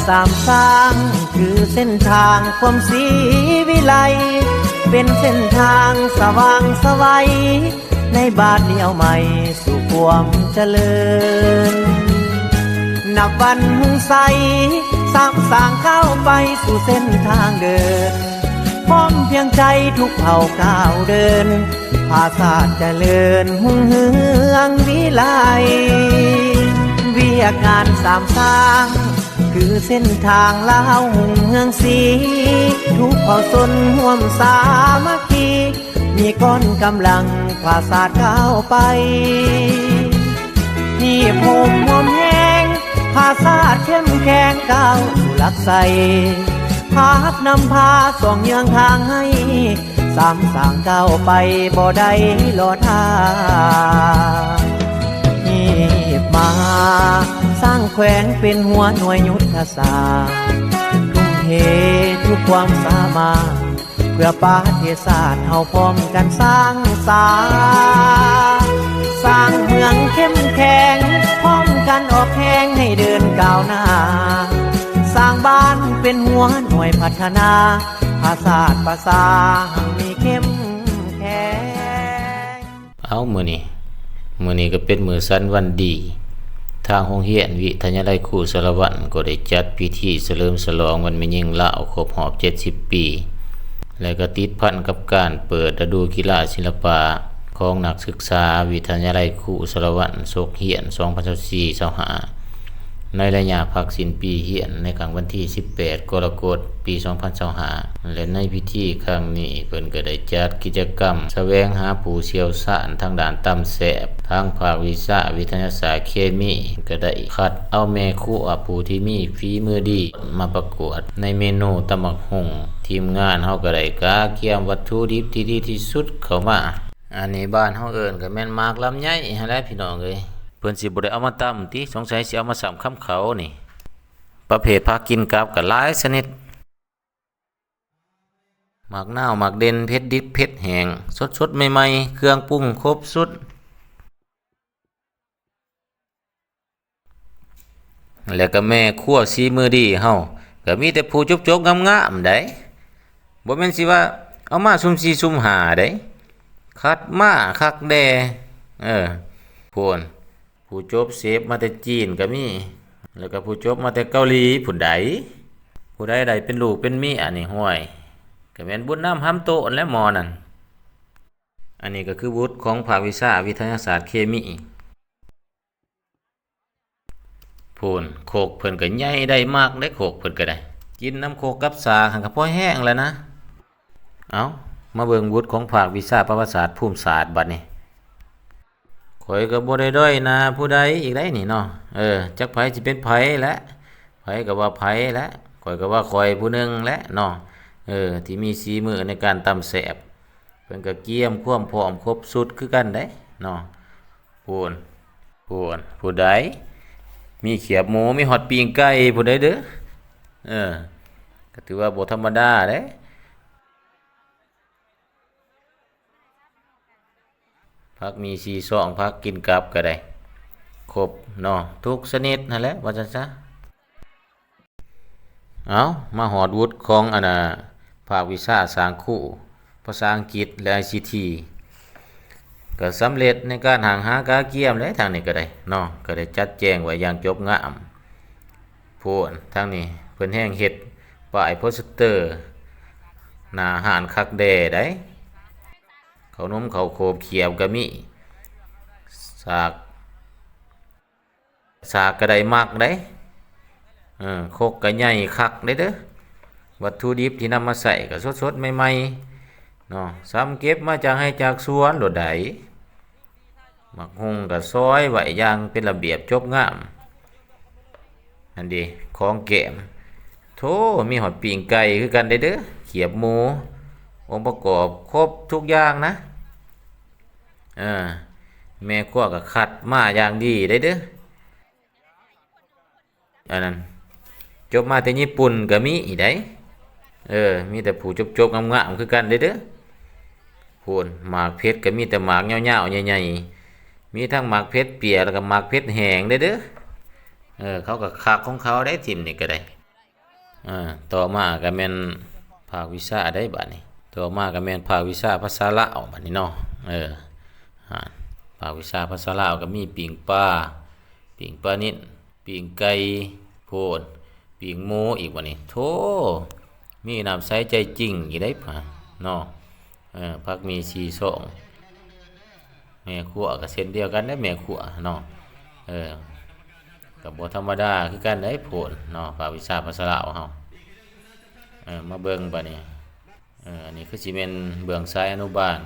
ສາມສ້າງຄືເສັ້ນທາງຄວາມສີວິໄລ ເປັນເສັ້ນທາງສະຫວ່າງສະໄຫວ ໃນບາດລ້ຽວໃໝ່ສູ່ຄວາມຈະເລີນ. ນັບວັນຮຸ່ງໃສ ສາມສ້າງກ້າວໄປສູ່ເສັ້ນທາງເດີນ ພ້ອມພຽງໃຈທຸກເຜົ່າກ້າວເດີນ ພາຊາດຈະເລີນຮຸ່ງເຮືອງວິໄລ. ວຽກງານສາມສ້າງ ຄືເສັ້ນທາງລາວຮຸ່ງເຮືອງສີ ທຸກເຜົ່າຊົນຮ່ວມສາມັກຄີ ມີກ້ອນກຳລັງພາຊາດກ້າວໄປ ຮີບໂຮມຮ່ວມແຮງ ພາຊາດເຂັ້ມແຂງກ້າວສູ່ຫຼັກໄຊ ພາບນຳພາສ່ອງເຍືອງທາງໃຫ້ ສາມສ້າງກ້າວໄປບໍ່ໄດ້ລໍຖ້າ ຮີບມາສ້າງແຂວງເປັນຫົວໜ່ວຍຍຸດທະສາດ ທຸ່ມເທທຸກຄວາມສາມາດ ເພື່ອປະເທດຊາດເຮົາພ້ອມກັນສ້າງສາ ສ້າງເມືອງເຂັ້ມແຂງ ພ້ອມກັນອອກແຮງໃຫ້ເດີນກ້າວໜ້າ ສ້າງບ້ານເປັນຫົວໜ່ວຍພັດທະນາ ພາຊາດປະຊາໃຫ້ມີເຂັ້ມແຂງ. ເອົາ ມື້ນີ້ ມື້ນີ້ກໍເປັນມື້ສັນວັນດີ ທາງໂຮງຮຽນວິທະຍາໄລຄູສາລະວັນກໍໄດ້ຈັດພິທີສະເຫຼີມສະຫຼອງວັນແມ່ຍິງລາວຄົບຮອບເຈັດສິບປີ ແລະກໍຕິດພັນກັບການເປີດລະດູກິລາສິລະປະຂອງນັກສຶກສາວິທະຍາໄລຄູສາລະວັນສົກຮຽນສອງພັນຊາວສີ່ ຊາວຫ້າ ໃນໄລຍະພັກສິ້ນປີຮຽນໃນກາງວັນທີສິບແປດ ກໍລະກົດ ປີສອງພັນຊາວຫ້າ ແລະໃນພິທີຄັ້ງນີ້ເພິ່ນກໍໄດ້ຈັດກິດຈະກຳສະແຫວງຫາຜູ້ຊ່ຽວຊານທາງດ້ານຕຳແຊບ ທາງພາກວິຊາວິທະຍາສາດເຄມີ ກໍໄດ້ຄັດເອົາແມ່ຄົວຜູ້ທີ່ມີຝີມືດີມາປະກວດໃນເມນູຕຳບັກຫຸ່ງ ທີມງານເຮົາກໍໄດ້ກະກຽມວັດຖຸດິບທີ່ດີທີ່ສຸດເຂົ້າມາ ອັນນີ້ບ້ານເຮົາເອີ້ນກໍແມ່ນໝາກລຳໄຍຫັ້ນແຫຼະພີ່ນ້ອງເອີຍ ເພິ່ນຊິບໍ່ໄດ້ເອົາມາຕຳຕິ ສົງໄສຊິເອົາມາຊ້ຳຄຳເຂົານີ້ ປະເພດຜັກກິນກັບກໍຫຼາຍຊະນິດ ໝາກນາວ ໝາກເດັ່ນ ເຜັດດິບ ເຜັດແຫ້ງ ສົດໆ ໃໝ່ໆ ເຄື່ອງປຸງຄົບຊຸດ ແລ້ວກໍແມ່ຄົວສີມືດີເຮົາ ກໍມີແຕ່ຜູ້ຈົບໆ ງາມໆ ໃດ໋ ບໍ່ແມ່ນຊິວ່າເອົາມາຊຸ່ມສີ່ຊຸ່ມຫ້າໃດ໋ ຄັດມາຄັກແດ່ ເອີ ໂພນ ຜູ້ຈົບເຊຟມາແຕ່ຈີນກໍມີ ແລ້ວກໍຜູ້ຈົບມາແຕ່ເກົາຫຼີພຸ້ນໃດ໋ ຜູ້ໃດໄດ້ເປັນລູກເປັນເມຍນີ້ ຫ້ວຍ ກໍແມ່ນບຸນນຳຫຳໂຕນແຫຼະໝໍນັ້ນ ອັນນີ້ກໍຄືວຸດຂອງພາກວິຊາວິທະຍາສາດເຄມີ ພຸ້ນ ຄົກເພິ່ນກໍໃຫຍ່ໄດ້ມັກເດ້ ຄົກເພິ່ນກໍໄດ້ ກິນນຳຄົກກັບສາກຫັ້ນກໍພໍແຮງແລ້ວນະ ເອົ້າ ມາເບິ່ງວຸດຂອງພາກວິຊາປະຫວັດສາດພູມສາດບັດນີ້ ຂ້ອຍກໍບໍ່ໄດ້ດ້ອຍໜ້າຜູ້ໃດອີກໃດ໋ນີ້ເນາະ ເອີ ຈັກໃຜຊິເປັນໃຜແຫຼະ ໃຜກໍວ່າໃຜແຫຼະ ຂ້ອຍກໍວ່າຂ້ອຍຜູ້ໜຶ່ງແຫຼະເນາະ ເອີ ທີ່ມີສີມືໃນການຕຳແຊບ ເພິ່ນກໍກຽມຄວາມພ້ອມຄົບຊຸດຄືກັນເດ້ເນາະ ພຸ້ນ ພຸ້ນ ຜູ້ໃດ ມີຂຽບໝູ ມີຮອດປີ້ງໄກ່ ຜູ້ໃດເດີ ເອີ ກໍຖືວ່າບໍ່ທຳມະດາເດ້ ຜັກໝີ່ສີ່ຊ່ອງ ຜັກກິນກັບກໍໄດ້ ຄົບເນາະ ທຸກຊະນິດຫັ້ນແຫຼະ ວ່າຊັ້ນຊະ. ເອົາ ມາຮອດວຸດຂອງອັນນ່າ ພາກວິຊາສ້າງຄູ ພາສາອັງກິດ ແລະ ໄອຊີທີ ກໍສຳເລັດໃນການຫ້າງຫາກະກຽມແຫຼະ ທາງນີ້ກໍໄດ້ເນາະ ກໍໄດ້ຈັດແຈງໄວ້ຢ່າງຈົບງາມ. ໂພນ ທາງນີ້ເພິ່ນແຮ່ງເຮັດປ້າຍໂປສເຕີໜ້າຮ້ານຄັກແດ່ໃດ໋ ເຂົ້າໜົມເຂົ້າໂຄບຂຽບກໍມີ ສາກ ສາກກໍໄດ້ໝາກໄດ໋ ເອີ ຄົກກໍໃຫຍ່ຄັກເດ້ເດີ ວັດຖຸດິບທີ່ນຳມາໃຊ້ກໍສົດໆ ໃໝ່ໆ ເນາະ ສ່ຳເກັບມາຈາກໄຮ່ຈາກສວນໂລດໃດ໋ ໝາກຫຸ່ງກໍຊອຍໄວ້ຢ່າງເປັນລະບຽບຈົບງາມ ຫັ້ນເດ ຂອງແກ້ມ ໂທ້ ມີຮອດປີ້ງໄກ່ຄືກັນເດ້ເດີ ຂຽບໝູ ອົງປະກອບຄົບທຸກຢ່າງນະ ເອີ ແມ່ຄົວກໍຄັດມາຢ່າງດີໄດ໋ເດີ ອັນນັ້ນ ຈົບມາແຕ່ຍີ່ປຸ່ນກໍມີອີກໃດ໋ ເອີ ມີແຕ່ຜູ້ຈົບໆ ງາມໆ ຄືກັນເດ້ເດີ ໂພນ ໝາກເຜັດກໍມີແຕ່ໝາກຍາວໆ ໃຫຍ່ໆ ມີທັງໝາກເຜັດປຽກ ແລ້ວກໍໝາກເຜັດແຫ້ງເດ້ເດີ ເອີ ເຂົາກໍຄັກຂອງເຂົາໄດ໋ ທີມນີ້ກໍໄດ້ ອ່າ ຕໍ່ມາກໍແມ່ນພາກວິຊາໃດບາດນີ້ ຕໍ່ມາກໍແມ່ນພາກວິຊາພາສາລາວບາດນີ້ເນາະ. ເອີ ອ່າ ພາກວິຊາພາສາລາວກໍມີປີ້ງປາ ປີ້ງປານິນ ປີ້ງໄກ່ ໂພດ ປີ້ງໝູອີກບາດນີ້. ໂທ້ ມີນ້ຳໃສໃຈຈິງອີກໄດ໋ເນາະ. ເອີ ຜັກໝີ່ສີ່ຊອງ ແມ່ຄົວກໍເຊັ່ນດຽວກັນເດ້ ແມ່ຄົວເນາະ. ເອີ ກໍບໍ່ທຳມະດາຄືກັນໄດ໋ ໂພດເນາະ ພາກວິຊາພາສາລາວເຮົາ. ເອີ ມາເບິ່ງບາດນີ້ ເອີ ອັນນີ້ຄືຊິແມ່ນເບື້ອງສາຍອະນຸບານ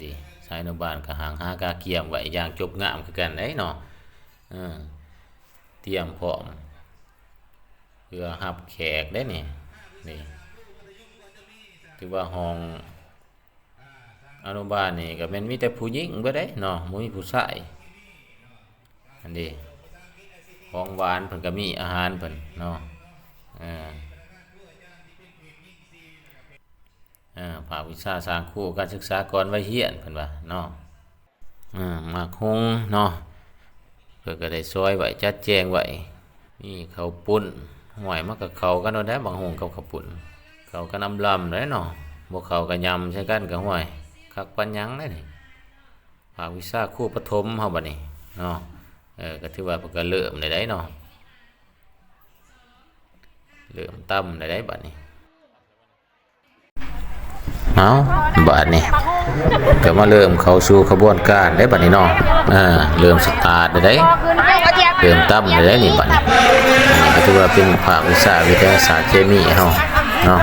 ນີ້ ສາຍອະນຸບານກໍຫາງຫາກະກຽມໄວ້ຢ່າງຈົບງາມຄືກັນໄດ໋ເນາະ. ເອີ ຕຽມພ້ອມເພື່ອຮັບແຂກໄດ໋ນີ້. ນີ້ ຖືວ່າຫ້ອງ ອະນຸບານນີ້ກໍແມ່ນມີແຕ່ຜູ້ຍິງເບິດເດ້ເນາະ ບໍ່ມີຜູ້ຊາຍ. ອັນນີ້ ຂອງຫວານເພິ່ນກໍມີ ອາຫານເພິ່ນເນາະ. ເອີ ເອີ ພາກວິຊາສ້າງຄູ ການສຶກສາກ່ອນໄວຮຽນ ເພິ່ນວ່າເນາະ. ເອີ ໝາກຫຸງເນາະ ເພິ່ນກໍໄດ້ຊອຍໄວ້ ຈັດແຈງໄວ້ ມີເຂົ້າປຸ້ນ. ຫ້ວຍ ມັນກໍເຂົ້າກັນໂລດແຫຼະ ໝາກຫຸງກັບເຂົ້າປຸ້ນ ເຂົ້າກັນອຳລຳເດ້ເນາະ. ບໍ່ເຂົ້າກໍຫຍ້ຳໃສ່ກັນ ກໍຫ້ວຍ ຄັກປານຫຍັງເດ້ນີ້. ພາກວິຊາຄູປະຖົມເຮົາບາດນີ້ເນາະ. ເອີ ກໍຖືວ່າເພິ່ນກໍເລີ່ມໄດ້ໄດ໋ເນາະ ເລີ່ມຕຳໄດ້ໄດ໋ບາດນີ້. ເອົາ ບາດນີ້ກໍມາເລີ່ມເຂົ້າສູ່ຂະບວນການໄດ້ບາດນີ້ເນາະ. ເອີ ເລີ່ມສະຕາດໄດ້ໄດ໋ ເລີ່ມຕຳໄດ້ໄດ໋ນີ້ບາດນີ້. ອັນນີ້ກໍຖືວ່າເປັນພາກວິຊາວິທະຍາສາດເຄມີເຮົາເນາະ.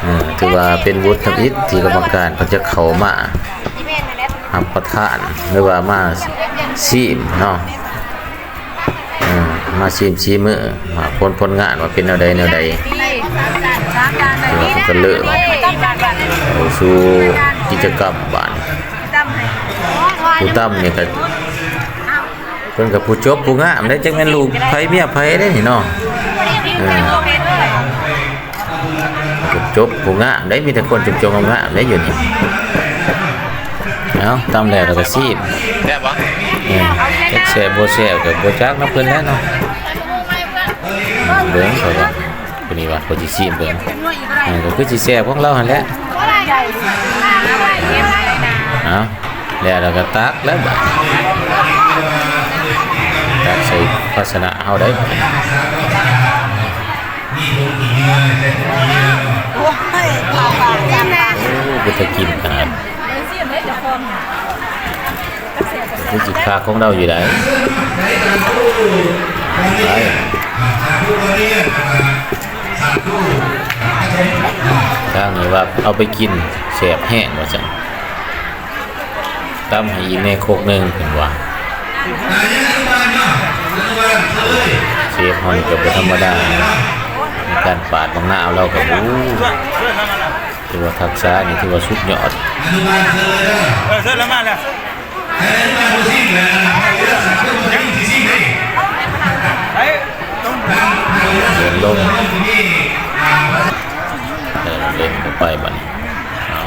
ເອີ ຖືວ່າເປັນວຸດທຳອິດທີ່ກຳມະການເພິ່ນຈະເຂົ້າມາຮັບປະທານ ຫຼືວ່າມາຊີມເນາະ. ເອີ ມາຊີມສີມືວ່າຜົນ ຜົນງານວ່າເປັນແນວໃດແນວໃດ. ເອີ ເພິ່ນກໍເລີ່ມເຂົ້າສູ່ກິດຈະກຳບາດນີ້. ຜູ້ຕຳນີ້ກໍ ເພິ່ນກໍຜູ້ຈົບຜູ້ງາມເດ້ ຈັກແມ່ນລູກໃຜເມຍໃຜເດ້ນີ້ເນາະ. ເອີ ຈົບຜູ້ງາມໄດ້ ມີແຕ່ຄົນຈົບໆງາມໆໄດ້ຢູ່ນີ້. ເອົາ ຕຳແລ້ວ ແລ້ວກໍຊີມ ແຊບບໍ່? ເອີ ຈັກແຊບບໍ່ແຊບກໍບໍ່ຈັກນຳເພິ່ນແຫຼະເນາະ. ເບິ່ງ ເຂົາວ່າ ຜູ້ນີ້ວ່າເຂົາຊິຊີມເບິ່ງ ເອີ ກໍຄືຊິແຊບຂອງລາວຫັ້ນແຫຼະ. ເອົາ ແລ້ວ ແລ້ວກໍຕັກແລ້ວບາດ ຕັກໃສ່ພາຊະນະເຮົາໄດ້. ໂອ້ຍ ເປັນຕາກິນຂະໜາດ ຄືຊິຄາຂອງລາວຢູ່ໃດ໋. ໄປ ທາງນີ້ວ່າເອົາໄປກິນແຊບແຮງວ່າຊັ້ນ. ຕຳໃຫ້ອີກແດ່ຄົກໜຶ່ງເພິ່ນວ່າ. ເຊຟເຮົານີ້ກໍບໍ່ທຳມະດາ ການປາດບັກນາວລາວກໍ ໂອ້ ຖືວ່າທັກສະນີ້ຖືວ່າສຸດຍອດ. ເອີ ເຊີນລະມາແລ້ວ ເດີນລົງ ເດີນລົງໄປບາດນີ້. ເອົາ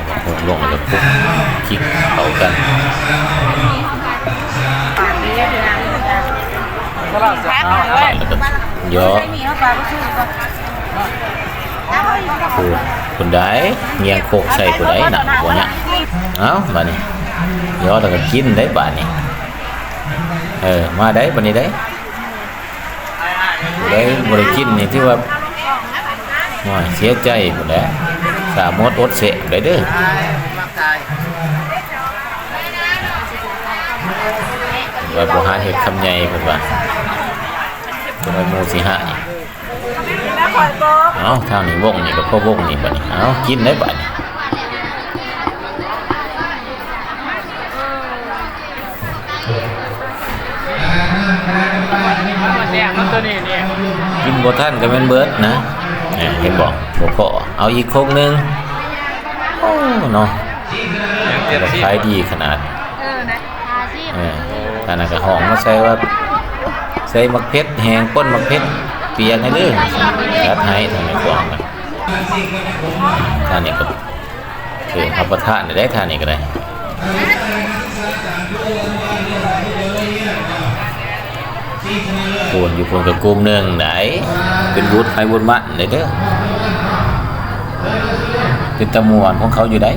ເອົາມາໂຮງລົງແລ້ວກໍປຸກ ຄລິກເຂົ້າກັນ. ເອົາ ແລ້ວກໍຍໍ ຜູ້ ຜູ້ໃດງຽງຄົກໃສ່ຜູ້ໃດນະ ບໍ່ຍາກ. ເອົາ ບາດນີ້ຍໍແລ້ວກໍກິນໄດ້ບາດນີ້. ເອີ ມາໄດ້ບາດນີ້ໄດ້. ຜູ້ໃດບໍ່ໄດ້ກິນນີ້ຖືວ່າ ໂອ້ຍ ເສຍໃຈພຸ້ນແຫຼະ ສາໝົດອົດແຊບໄດ້ເດີ. ວ່າບໍ່ຫາເຮັດຄຳໃຫຍ່ເພິ່ນວ່າ ເພິ່ນວ່າໝູ່ຊິຫາຍ. ເອົາ ທາງນີ້ວົງນີ້ກໍພໍວົງນີ້ບາດນີ້. ເອົາ ກິນໄດ້ບາດນີ້. ກິນບໍ່ທັນກໍແມ່ນເບິດນະ. ເຫັນບໍ່? ບໍ່ພໍ. ເອົາອີກຄົກໜຶ່ງ. ໂອ້ ເນາະ ຂາຍດີຂະໜາດ. ເອີ ອັນນັ້ນກໍຫ້ອງມາໃສ່ວ່າ ໃສ່ໝາກເຜັດແຫ້ງ ປົ່ນໝາກເຜັດປຽກໃຫ້ເດີ. ຈັດໃຫ້ທາງແມ່ຄວວ. ອັນນີ້ກໍ ເອີ ຮັບປະທານໄດ້ ທ່ານນີ້ກໍໄດ້. ໂພນຢູ່ໂພນກໍກຸ່ມໜຶ່ງໃດ ເປັນວຸດໃຜວຸດມັນເດ້ ເປັນຕາມ່ວນຂອງເຂົາຢູ່ໃດ.